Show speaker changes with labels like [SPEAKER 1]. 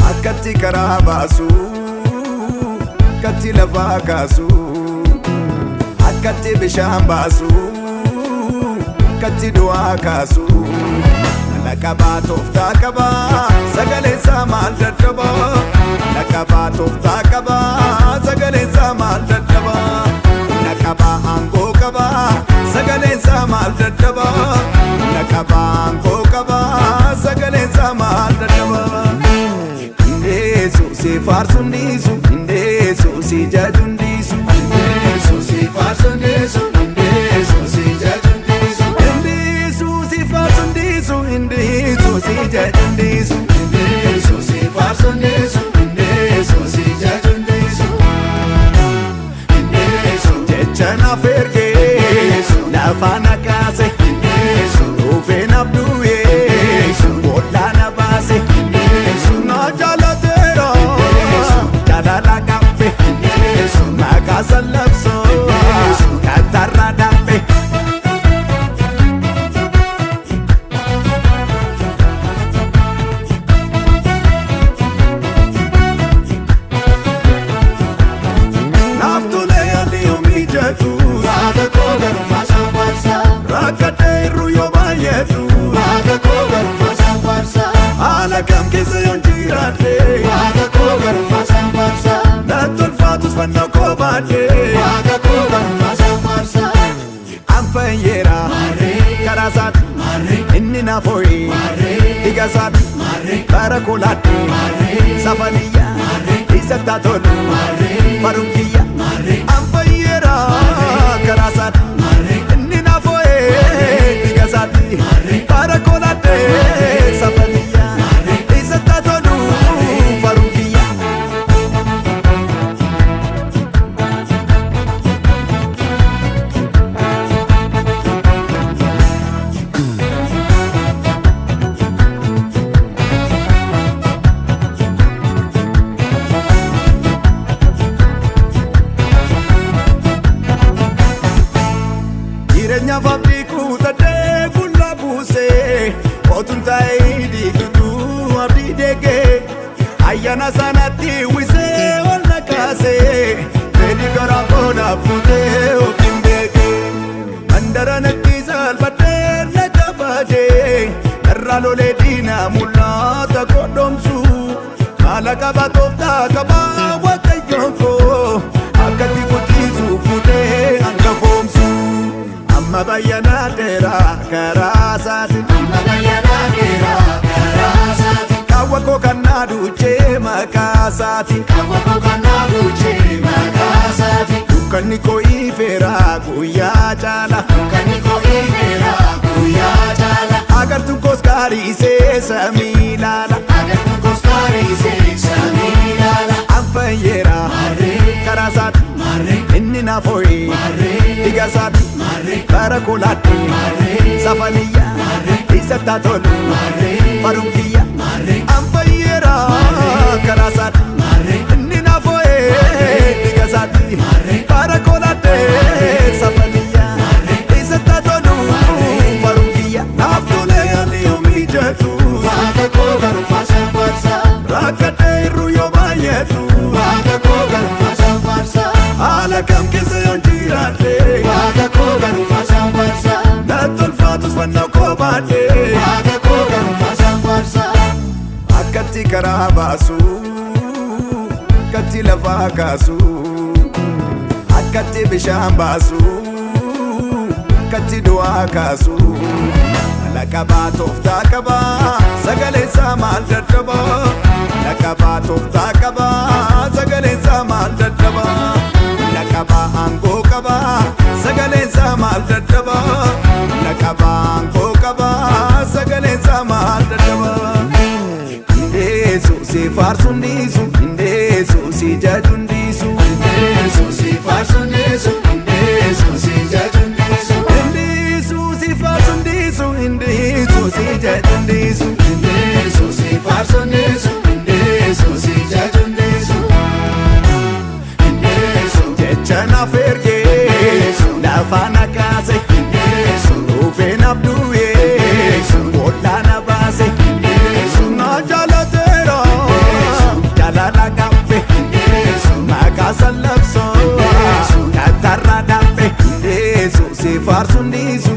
[SPEAKER 1] Akkatti karaa baasu, akkatti lafaa kaasu, akkatti bishaan baasu, akkatti du'aa kaasu. Mala qabaa, tooftaa qabaa, sagaleen isaa maal dadhabaa? Mala qabaa, tooftaa qabaa, sagaleen isaa maal dadhabaa? Humna qabaa, aangoo qabaa, sagaleen isaa maal dadhabaa? Humna qabaa, aangoo qabaa, sagaleen isaa maal dadhabaa? Indeesu si faarsu ndiisu, indeesu si jaju ndiisu.
[SPEAKER 2] Indeesu si faarsu ndiisu, indeesu si jaju ndiisu.
[SPEAKER 1] Indeesu si faarsu ndiisu, indeesu si jaju ndiisu.
[SPEAKER 2] Indeesu si faarsu ndiisu, indeesu si jaju ndiisu. Indeesu.
[SPEAKER 1] Jecha naaf ergee lafa na kaase,
[SPEAKER 2] Indeesu.
[SPEAKER 1] dhufee naaf du'ee boolla na baase.
[SPEAKER 2] Indeesu.
[SPEAKER 1] Na jaalateera, jaalala qabbe,
[SPEAKER 2] Indeesu.
[SPEAKER 1] maqaa sallabsoo kattarra dhaabbe. Naaf tolee haalli yoo mijatu,
[SPEAKER 2] Waaqa koo garummaa isaan faarsa.
[SPEAKER 1] rakkadhee irru yoo baay'atu,
[SPEAKER 2] Waaqa koo garummaa isaan faarsa.
[SPEAKER 1] Haala kam keessa yoon jiraadhe,
[SPEAKER 2] Waaqa koo garummaa isaan faarsa.
[SPEAKER 1] Natti ulfaatus fannoo koo baadhee,
[SPEAKER 2] Waaqa koo garummaa isaan faarsa.
[SPEAKER 1] An fayyeera karaa isaati, inni naaf hoo'e dhiiga isaati, bara koo laadhe safaniyya isatti haa tolu faruun kiyya. An fayyeera karaa isaati, inni naaf hoo'e dhiiga isaati, bara koo laadhe safaniyya isatti haa tolu faruun kiyya. Jireenyaaf abdii kuutadhee qullaa buusee, otuun taa'ee diigutuu abdii deegee, ayyaana sanatti uwwisee ol na kaasee, fedhii garaa koonaaf fuutee ofiin beekee, mandara natti salphadhee na kabaajee, irraa lolee diinaa mul'ata godhomsu, maala qaba, tooftaa qaba, waaqayyoon koo akkatti guddisuu fuutee hangafoomsu. Amma bayyanaadheera karaa isaatiin.
[SPEAKER 2] Amma bayyanaadheera karaa isaatiin.
[SPEAKER 1] Kaawwa koo kan naa duuchee maqaa isaatiin.
[SPEAKER 2] Kaawwa koo kan naa duuchee maqaa isaatiin.
[SPEAKER 1] Dukkanni koo ifeera guyyaa caala.
[SPEAKER 2] Dukkanni koo ifeera guyyaa caala.
[SPEAKER 1] Agartuun koos gaariisee samii ilaala.
[SPEAKER 2] Agartuun koos gaariisee samii ilaala.
[SPEAKER 1] An fayyeera karaa isaati, inni naaf hoo'e dhiiga isaati, bara koo laadhe safaniyya isatti haa tolu faruun kiyya. An fayyeera karaa isaati, inni naaf hoo'e dhiiga isaati, bara koo laadhe safaniyya isatti haa tolu faruun kiyya. Naaf tolee haalli yoo mijatu,
[SPEAKER 2] Waaqa koo garummaa isaan faarsa.
[SPEAKER 1] Rakkadhee irru yoo baay'atu,
[SPEAKER 2] Waaqa koo garummaa isaan faarsa.
[SPEAKER 1] Haala kam keessa yoon jiraadhe,
[SPEAKER 2] Waaqa koo garummaa isaan faarsa.
[SPEAKER 1] Natti ulfaatus fannoo koo baadhee,
[SPEAKER 2] Waaqa koo garummaa isaan faarsa.
[SPEAKER 1] Akkatti karaa baasu, akkatti lafaa kaasu, akkatti bishaan baasu, akkatti du'aa kaasu. Mala qabaa, tooftaa qabaa, sagaleen isaa maal dadhabaa? Mala qabaa, tooftaa qabaa, sagaleen isaa maal dadhabaa? Humna qabaa, aangoo qabaa, sagaleen isaa maal dadhabaa? Humna qabaa, aangoo qabaa, sagaleen isaa maal dadhabaa? faarsuun dhiisu.